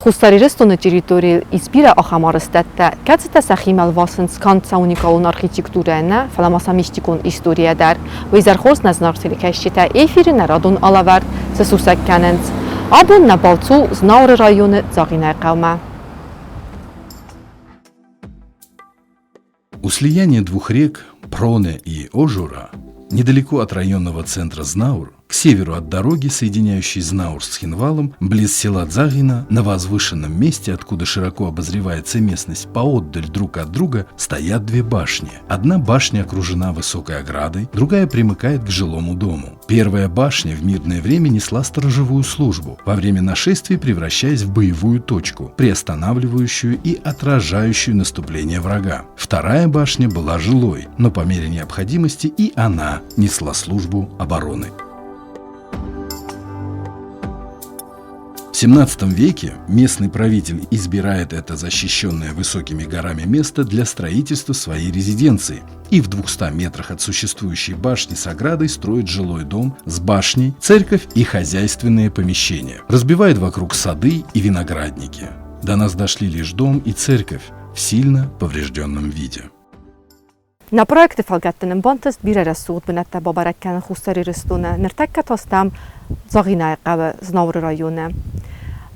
Хуссар Ирыстоны территорийыл ис бирӕ ахӕм арӕзтӕдтӕ, кӕцытӕ сӕхимӕ лвасынц канд сӕ уникалон архитектурӕ нӕ, фӕлӕ ма сӕ мистикон историйӕ дӕр. Уый зӕрхорз нӕ зынаргъ телекӕсджытӕ эфиры нӕ радон алӕвӕрд цы сусӕг кӕнынц. Абон нӕ балц у Знауыры районы Дзагъинайы хъӕумӕ. У слияния двух рек, Проне и Ожура, недалеко от районного центра Знаур, к северу от дороги, соединяющей Знаур с Цхинвалом, близ села Дзагина, на возвышенном месте, откуда широко обозревается местность поотдаль друг от друга, стоят две башни. Одна башня окружена высокой оградой, другая примыкает к жилому дому. Первая башня в мирное время несла сторожевую службу, во время нашествий превращаясь в боевую точку, приостанавливающую и отражающую наступление врага. Вторая башня была жилой, но по мере необходимости и она несла службу обороны. В XVII веке местный правитель избирает это защищенное высокими горами место для строительства своей резиденции и в 200 метрах от существующей башни с оградой строит жилой дом с башней, церковь и хозяйственные помещения. Разбивает вокруг сады и виноградники. До нас дошли лишь дом и церковь в сильно поврежденном виде. Нӕ проекты фӕлгӕтты нын бантыст бирӕ рӕсугъд бынӕттӕ бабӕрӕг кӕнын Хуссар Ирыстоны. Ныртӕккӕ та стӕм Дзагъинайы хъӕуы Знауыры районы.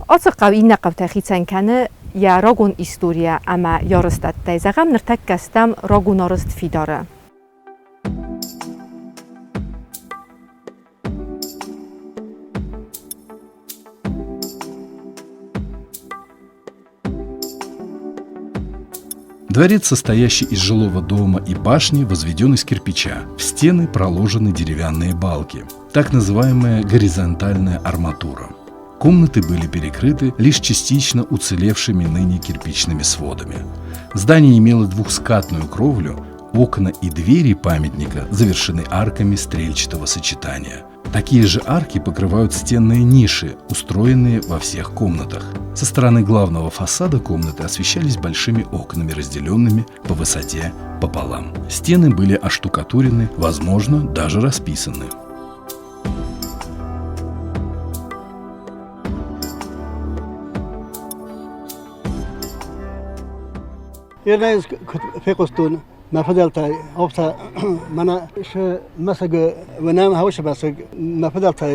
Ацы хъӕу иннӕ хъӕутӕй хицӕн кӕны йӕ рагон историйӕ ӕмӕ йӕ арӕзтадтӕй. Зӕгъӕм, ныртӕккӕ стӕм рагон арӕзт фидары. Дворец, состоящий из жилого дома и башни, возведен из кирпича. В стены проложены деревянные балки, так называемая горизонтальная арматура. Комнаты были перекрыты лишь частично уцелевшими ныне кирпичными сводами. Здание имело двухскатную кровлю, окна и двери памятника завершены арками стрельчатого сочетания – Такие же арки покрывают стенные ниши, устроенные во всех комнатах. Со стороны главного фасада комнаты освещались большими окнами, разделенными по высоте пополам. Стены были оштукатурены, возможно, даже расписаны. Мӕ фыдӕлтӕ афтӕ мӕнӕ шы мӕсыгы уынӕм хаушы мӕсыг мӕ фыдӕлтӕ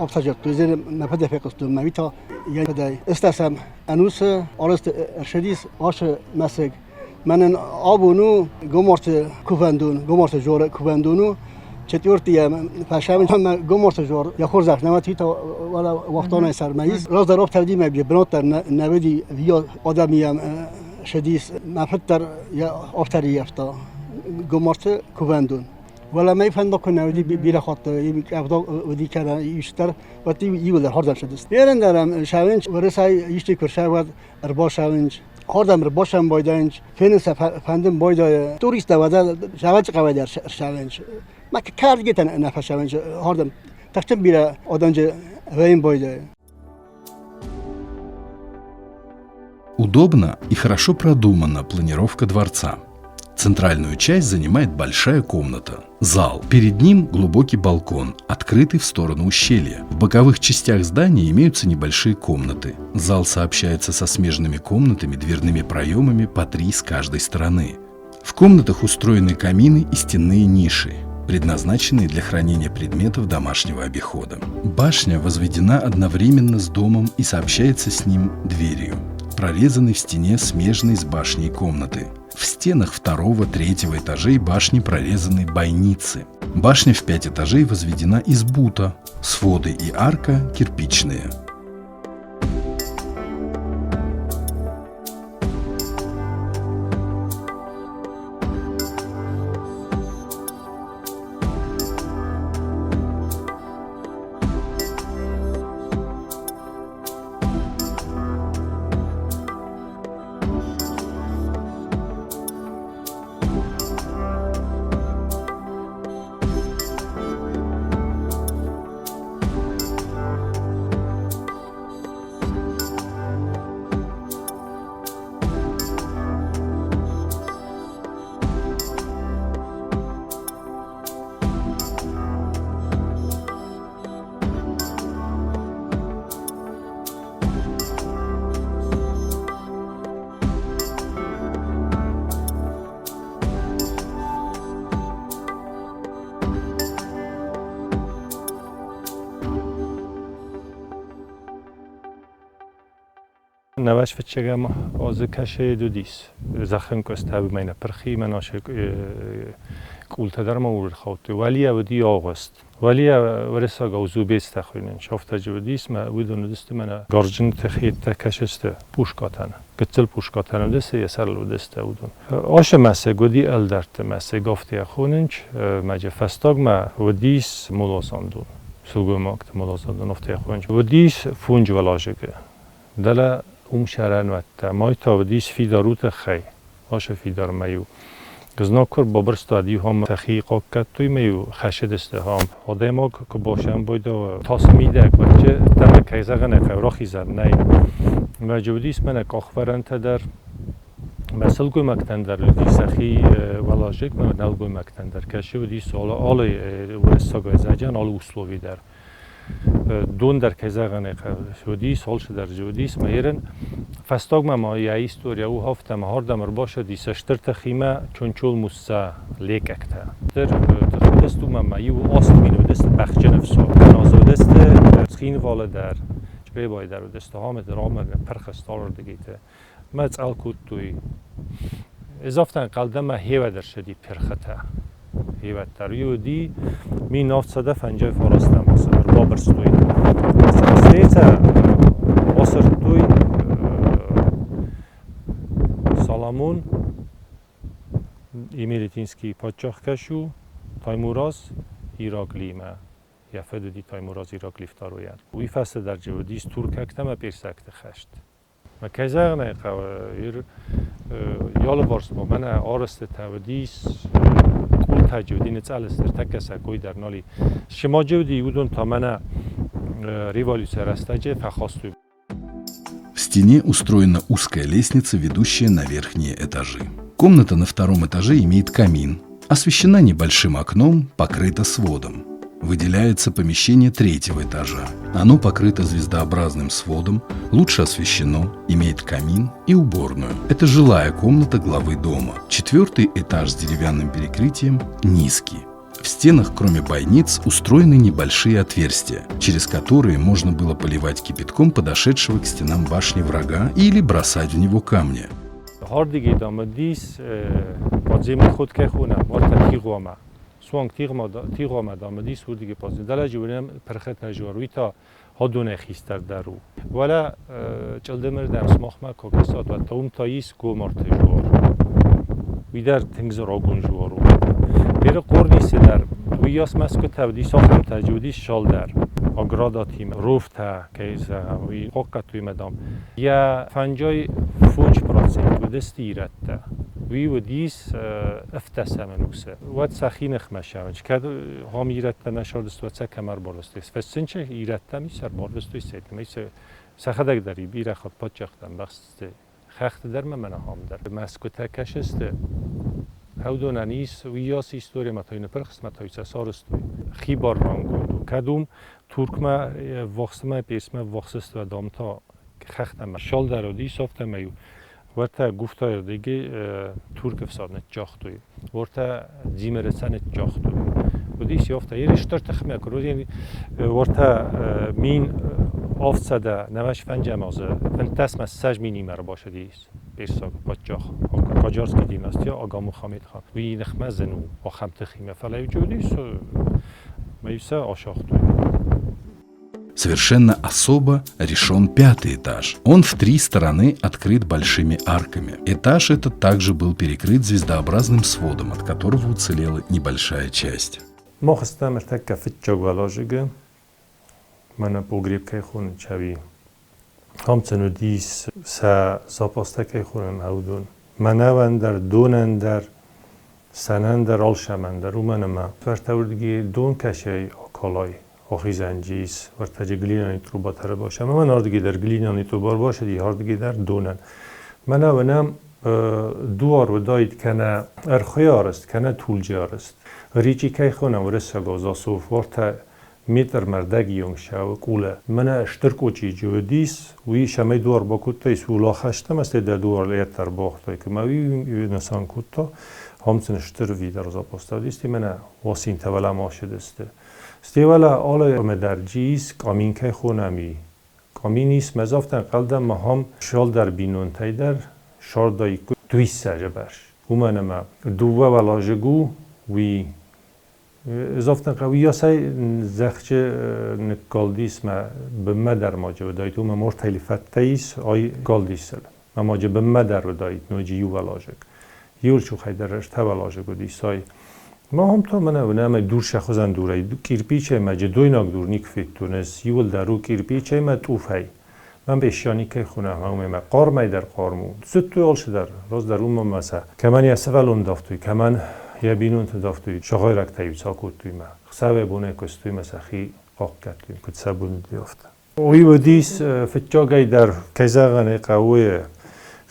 афтӕ зӕгътой, зӕгъы мӕ фыдӕй фехъуыстон, мӕ уый та йӕ фыдӕй. Ыстӕсӕм ӕнусы арӕзт ӕрцыдис ашы мӕсыг. Мӕнӕн абон у Гомарты кувӕндон, Гомарты жоры кувӕндон у. Четвертый фӕсӕм ӕмӕ Гомарты жор йӕ хорзӕх нӕ уӕд та уӕлӕ уахтонӕй сӕрмӕ ис. Раздӕр афтӕ уыди мӕ бынат дӕр нӕ уыди адӕмы Шедис мӕ фыд дӕр йӕ афтӕ ӕрыййӕфта Гомарты кувӕндон. Уӕлӕ мӕ фӕндаг куы нӕ уыди бирӕ хатты, къӕвда уыди кӕнӕ исты уӕд иуылдӕр хӕрдӕм цыдысты. Ерын сӕвынч, уырысӕй исты куы рсӕвӕд, ӕрбасӕвынч, хӕрдӕм ӕрбасӕн байдайынч, фенын сӕ фӕндын байдайы. Туристтӕ уӕдӕ сӕвӕджы хъӕуӕй дӕр ӕрсӕвынч. Мӕ кӕрдгетӕн нӕ фӕсӕвынч хӕрдӕм. Тыхджын бирӕ адӕмджы вӕйын байдайы. Удобно и хорошо продумана планировка дворца. Центральную часть занимает большая комната – зал. Перед ним глубокий балкон, открытый в сторону ущелья. В боковых частях здания имеются небольшие комнаты. Зал сообщается со смежными комнатами, дверными проемами по три с каждой стороны. В комнатах устроены камины и стенные ниши, предназначенные для хранения предметов домашнего обихода. Башня возведена одновременно с домом и сообщается с ним дверью, прорезанной в стене смежной с башней комнаты. В стенах второго, третьего этажей башни прорезаны бойницы. Башня в пять этажей возведена из бута, своды и арка кирпичные. 95 азы кӕсӕй уыдис. Зӕххӕнкъуыст ӕмӕ нӕ пырхи, мӕ къултӕ дӕр ма ӕрхаудтой. Уӕлийӕ уыди агъуыст. Уӕлийӕ уырыссагау зубецтӕ хуыйнынц. Афтӕ уыдис, мӕ уыдон уыдысты мӕнӕ гарзджынты хеттӕ кӕсысты пушкатӕн. Гыццыл пушкатӕн уыдысты, йӕ сӕрыл уыдысты уыдон. Ашы мӕсыг уыди ӕлдӕртты мӕсыг, афтӕ хонынц. Мӕ фӕстагмӕ уыдис молодзандон. Сылгоймӕгты молодзандон, афтӕ хонынц. Уыдис фондз уӕлазыгы. Дӕлӕ уым сӕрӕнуӕттӕ. Май та уыдис фидар у тыххӕй. Ашы фидармӕ-иу. Знаг куы ӕрбабырста, иу хам сӕхи хъахъхъӕдтой ӕмӕ-иу хӕссыдысты хам. Адӕймаг куы басӕмбӕлд тасы мидӕг, уӕд ӕмӕ кӕй зӕгъын ӕй хъӕуы, рахизӕн нӕй. Мӕ уыдис мӕнӕ къахвӕрӕнтӕ дӕр, мӕ сылгоймӕгтӕн дӕр уыдис сӕхи уӕлазыг, мӕ нӕлгоймӕгтӕн дӕр. Кӕсы уыдис алы уырыссагӕй зӕджӕн, алы услови дӕр. Дон дӕр, кӕй зӕгъын ӕй хъӕуы, уыдис, алцы дӕр дзы уыдис. Мӕ ерын фӕстагмӕ ма йӕ история у афтӕ, ӕмӕ ардӕм ӕрбацыдис стыр тыхимӕ Чончол Мусса лекӕгтӕ. Стыр тых уыдысты уымӕ ӕмӕ иу 8000 уыдысты бӕхджын ӕфсад. Кӕнӕ уыдысты Цхинвалы дӕр, Чъребайы дӕр уыдысты, ам дӕр, ам пырх сты алырдыгӕйты. Мӕ цъӕл кодтой. Ӕз афтӕ ӕнхъӕл дӕн, мӕ хевӕд ӕрцыди пырхытӕ. Хевӕд дӕр уыди 1759 азы ӕрбабырстой. Стӕй асырдтой Соломон Имеретинский паддзах кӕс у Таймураз Ираклимӕ. Йӕ фыд уыди Таймураз Ираклий второйӕн. Уый фӕстӕ дӕр уыдис туркӕгтӕ ӕмӕ персӕгты хӕст. Мӕ кӕй зӕгъын ӕй хъӕуы, ир алыварс ма мӕнӕ арӕзтытӕ уыдис, къултӕджы уыди, ныцъӕлысты ӕртӕккӕ сӕ кой дӕр нал и. Сымаджы уыди, уыдон та мӕнӕ революцийы рӕстӕджы фӕхастой. В стене устроена узкая лестница, ведущая на верхние этажи. Комната на втором этаже имеет камин, освещена небольшим окном, покрыта сводом. Выделяется помещение третьего этажа. Оно покрыто звездообразным сводом, лучше освещено, имеет камин и уборную. Это жилая комната главы дома. Четвертый этаж с деревянным перекрытием низкий. В стенах, кроме бойниц, устроены небольшие отверстия, через которые можно было поливать кипятком подошедшего к стенам башни врага или бросать в него камни. Ардыгӕй дам уыдис подземный ход кӕй хонӕм, уӕртӕ тигъуамӕ. Суанг тигъуамӕ дам уыдис уырдыгӕй подзем. Дӕлӕ уынӕм пырхытӕ жуар, уый та адонӕй хистӕр дӕр у. Уӕлӕ чъылдымырдӕм сымахмӕ куы кӕсат, уӕд та уым та ис гомарты жуар. Уый дӕр тынг рагон жуар у. Бирӕ Хъорнисы дӕр уыйас мӕсгуытӕ уыдис, ахӕмтӕ уыдис шал дӕр. Оградатимӕ, ровтӕ, кӕй зӕгъӕм, уый хъахъхъӕдтой мӕ дам. Йӕ 55% уыдысты ирӕттӕ. Уый уыдис ӕвддӕсӕм ӕнусы. Уӕд сӕхи ныхмӕ сӕвынц. Кӕд ам ирӕттӕ нӕ сардысты, уӕд сӕ кӕм ӕрбарвыстой? Фӕсчынчы ирӕттӕм ис ӕрбарвыстой сӕ сӕхӕдӕг дӕр бирӕ хатт паддзӕхтӕ ӕмбӕхстысты. Хӕхты дӕр ма мӕнӕ ам дӕр. Мӕсгуытӕ кӕсысты. Уыдонӕн ис уыйас истори ӕмӕ та ныпырх ӕмӕ та сӕ сарӕзтой. Хибар рангонд у. Кӕд уым Туркмӕ ввахсмӕ, Персмӕ ввахс сты, уӕд ам та хӕхтӕм шалдӕр уыдис, афтӕмӕй уӕртӕ Гуфтайы рдыгӕй Туркы ӕфсад ныццагътой, уӕртӕ Дзимыры сӕ ныццагътой. Уыдис афтӕ. Ир стыр тыхмӕ куы уӕртӕ 1795 азы 15 20 минимӕ ӕрбацыдис персаг паддзах Каджарский династия Ага Мухаммед хан. Уый ныхмӕ зын у ахӕм тыхимӕ, фӕлӕ уыдис мӕ сӕ асагътой. Совершенно особо решен пятый этаж. Он в три стороны открыт большими арками. Этаж этот также был перекрыт звездообразным сводом, от которого уцелела небольшая часть. Мах стӕм ӕртӕккӕ фыццаг уӕлазыгы, мӕнӕ погреб кӕй хонын чави. Ам сын уыдис сӕ запастӕ кӕй хонӕм, уыдон. Мӕнӕуӕн дӕр, донӕн дӕр, сӕнӕн дӕр, алшӕмӕн дӕр, уымӕн ӕмӕ фӕртӕуырдыги дон кӕсӕй акалай, ахизӕнджы ис, уӕртӕджы глиняный труба тӕры баш. Ӕмӕ мӕн ардыги дӕр глиняный труба ӕрбацыди, ардыги дӕр донӕн. Мӕнӕ уынӕм дуар уыдаид кӕнӕ ӕрхуыйы арӕзт, кӕнӕ тулджы арӕзт. Ричъи кӕй хонӕм уырыссагау засов, уӕртӕ метр мӕрдӕги онг сӕуы къулы. Мӕнӕ стыр къочъиджы уыдис, уый сӕмӕй дуар бакодта, ис улахӕст ӕмӕ стӕй дӕ дуар ӕртӕ ӕрбауагътой. Ӕмӕ уый нысан кодта, ам сын стыр фидар запастӕ уыдис, мӕнӕ уасинтӕ уӕлӕмӕ ацыдысты. Стӕй уӕлӕ алы ӕмӕ дӕр ис къамин кӕй хонӕм, и Къаминис мӕзавтӕн хъӕлдӕм махам шалдӕр бинонтӕй дӕр шардаиккой дуиссӕджы бӕрц. Уымӕн ӕмӕ дыууӕ уӕлазыг у, уый Завтра хъӕуы зӕхджы ныккалдис мӕ бынмӕ дӕр маджы уыдаид, уымӕ мортӕйли фӕттӕ ис, ай галдисыл. Мӕ маджы бынмӕ дӕр уыдаид ноджы иу уӕлазыг. Иу чухӕй дӕр ӕртӕ уӕлазыг уыдис ай. Махам та мӕнӕ уынӕм дур сӕхуызӕн дурӕй, кирпичӕй мӕ дойнаг дур никуы федтон ӕз, иуылдӕр у кирпичӕй мӕ тъуфӕй. Мӕн песчаникӕй хонӕм, ӕмӕ мӕ хъармӕй дӕр хъарм у. Зыдтой алцыдӕр, раздӕр уымӕн ма сӕ кӕмӕн йӕ сывӕллон давтой, кӕмӕн йӕ бинонты давтой, сагъайрӕгтӕ-иу цы акодтой мӕ. Хсӕвӕй-бонӕй куыстой мӕ сӕхи хъахъхъӕдтой, куыд сӕ бон уыди, афтӕ. Уый уыдис фыццагӕй дӕр, кӕй зӕгъын ӕй хъӕуы,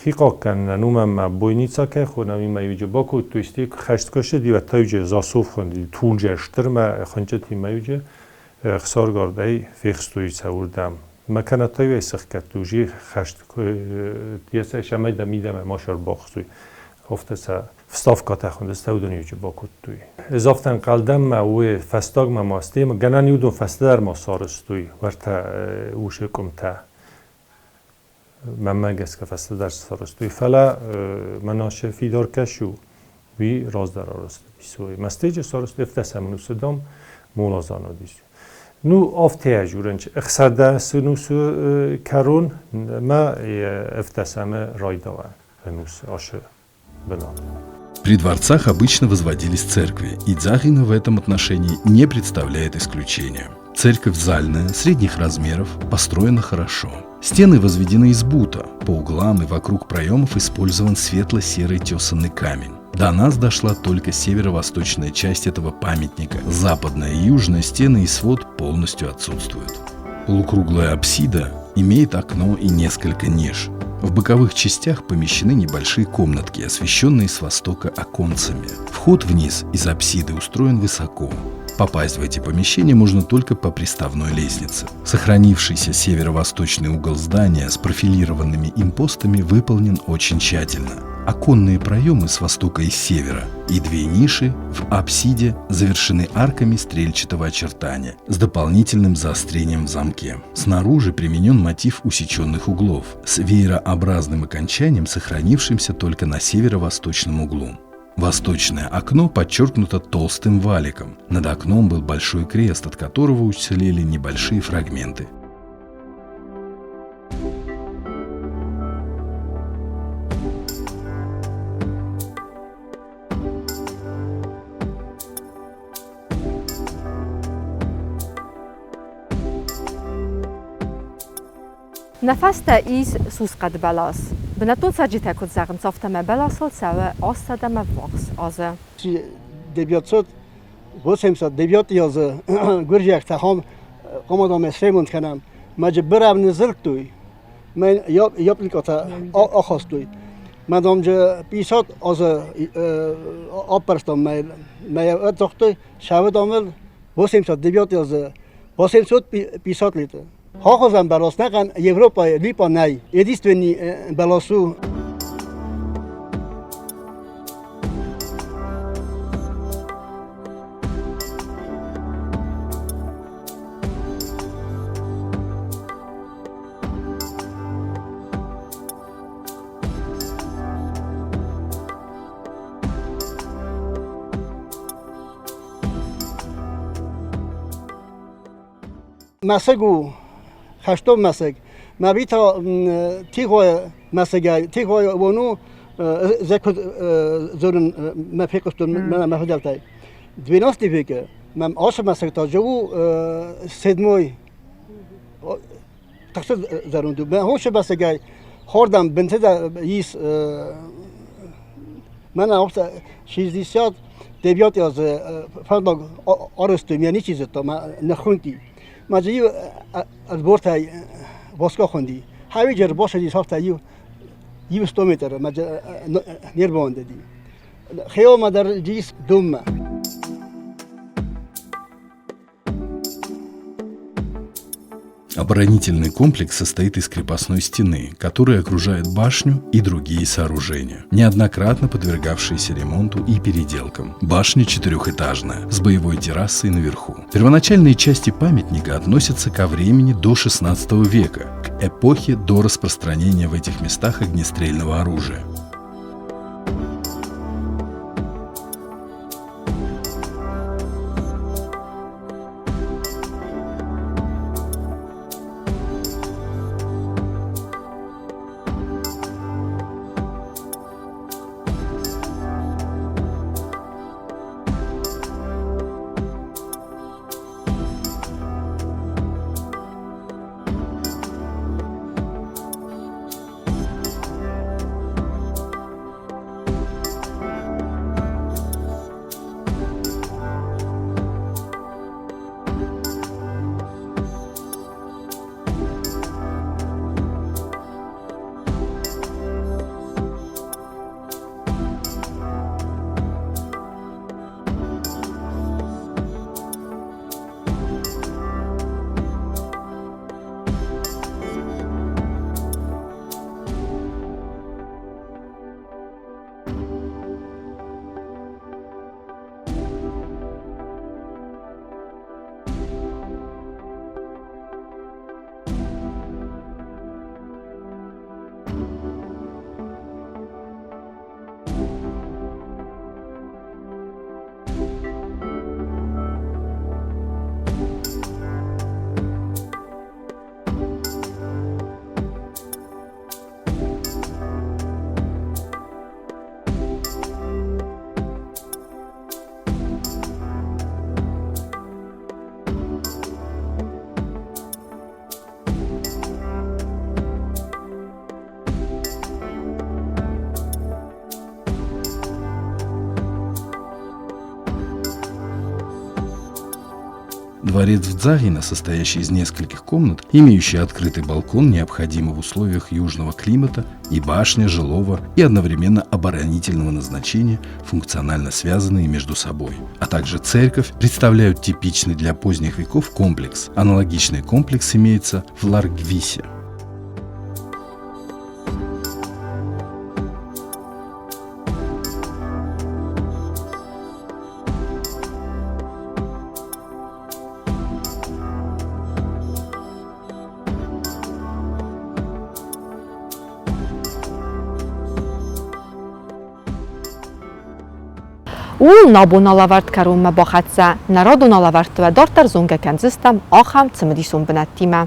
хи хъахъхъӕнынӕн, уымӕн ма бойница кӕй хонӕм, уый ма иуджы бакодтой, стӕй хӕст куы ссыди, уӕд та иуджы засов хуынди, тулджы стырмӕ хуынчъытимӕ иуджы Ӕхсаргардӕй фехстой сӕ уырдӕм. Мӕ кӕнӕ та-иу сыхгӕдтой, хӕст сӕмӕй дӕ мидӕмӕ ма сӕрбахстой. Афтӕ сӕ вставкатӕ хуындысты, уыдон иуджы бакодтой. Ӕз афтӕ ӕнхъӕл дӕн мӕ уый фӕстагмӕ ма стӕй гӕнӕн уыдон фӕстӕдӕр ма сарӕзтой уӕртӕ усы къуымтӕ. Мӕнмӕ гӕсгӕ фӕстӕдӕр сарӕзтой, фӕлӕ мӕнӕ фидар кӕс у, уый раздӕр арӕзт уыдис. Уый Мӕстыджы сарӕзтой ӕвдӕсӕм ӕнусы дам моладзан уыдис. Ну, афтӕ ӕз ӕхсӕрдӕс ӕнусы кӕрон мӕ ӕвдӕсӕмы райдауӕн ӕнус ашы бынат. При дворцах обычно возводились церкви, и Дзагина в этом отношении не представляет исключения. Церковь зальная, средних размеров, построена хорошо. Стены возведены из бута, по углам и вокруг проемов использован светло-серый тесанный камень. До нас дошла только северо-восточная часть этого памятника. Западная и южная стены и свод полностью отсутствуют. Полукруглая апсида имеет окно и несколько ниш. В боковых частях помещены небольшие комнатки, освещенные с востока оконцами. Вход вниз из апсиды устроен высоко. Попасть в эти помещения можно только по приставной лестнице. Сохранившийся северо-восточный угол здания с профилированными импостами выполнен очень тщательно. Оконные проемы с востока и севера и две ниши в апсиде завершены арками стрельчатого очертания с дополнительным заострением в замке. Снаружи применен мотив усеченных углов с веерообразным окончанием, сохранившимся только на северо-восточном углу. Восточное окно подчеркнуто толстым валиком. Над окном был большой крест, от которого уцелели небольшие фрагменты. Нӕ фӕстӕ ис сусхъӕд бӕлас. Бынӕттон цӕрджытӕ куыд зӕгъынц, афтӕмӕй бӕласыл цӕуы 800 ӕввахс азы. 989 азы гуырдзиӕгтӕ хъомадомӕ сремонт кӕнӕм. Маджы бирӕ ныдзырдтой, мӕн яблокотӕ ахастой. Мӕ домджы 50 азы аппӕрстам мӕ мӕ ӕрцагътой сӕвыдомыл 89 азы 850 литр. Хохозан бӕлас нӕхъӕн Европӕйы липа нӕй. Единственный бӕлас у. Мӕсыг у хӕстон мӕсыг. Мӕ бита тигъой мӕсыгӕй, тигъой уон у зӕкуыд дзурын мӕ фехъуыстон мӕ фыдӕлтӕй. 12 веке мӕм ацы мӕсыг та у седьмой тахсы зӕронд у. Мӕ хосы мӕсыгӕй хордам бынты ис мӕнӕ 69 азы фӕндаг арӕзтой, мӕ ничи зыдта, мӕ ныххуынди. Ма дзы иу ӕрбортӕй воска хуынди. Хӕвиджы ӕрбосыди сафта иу иу 100 метры, ма не рбауӕндыди. Хеомӕ дӕр дис думмӕ. Оборонительный комплекс состоит из крепостной стены, которая окружает башню и другие сооружения, неоднократно подвергавшиеся ремонту и переделкам. Башня четырехэтажная, с боевой террасой наверху. Первоначальные части памятника относятся ко времени до XVI века. эпохи до распространения в этих местах огнестрельного оружия. Дворец в Дзагино, состоящий из нескольких комнат, имеющий открытый балкон, необходимый в условиях южного климата, и башня жилого и одновременно оборонительного назначения, функционально связанные между собой, а также церковь, представляют типичный для поздних веков комплекс. Аналогичный комплекс имеется в Ларгвисе. Ууыл нӕ бон алӕвӕрд кӕронмӕ бахӕццӕ. Нӕ радон алӕвӕрдты уӕ дарддӕр зонгӕ кӕндзыстӕм ахӕм цымыдисон бынӕттимӕ.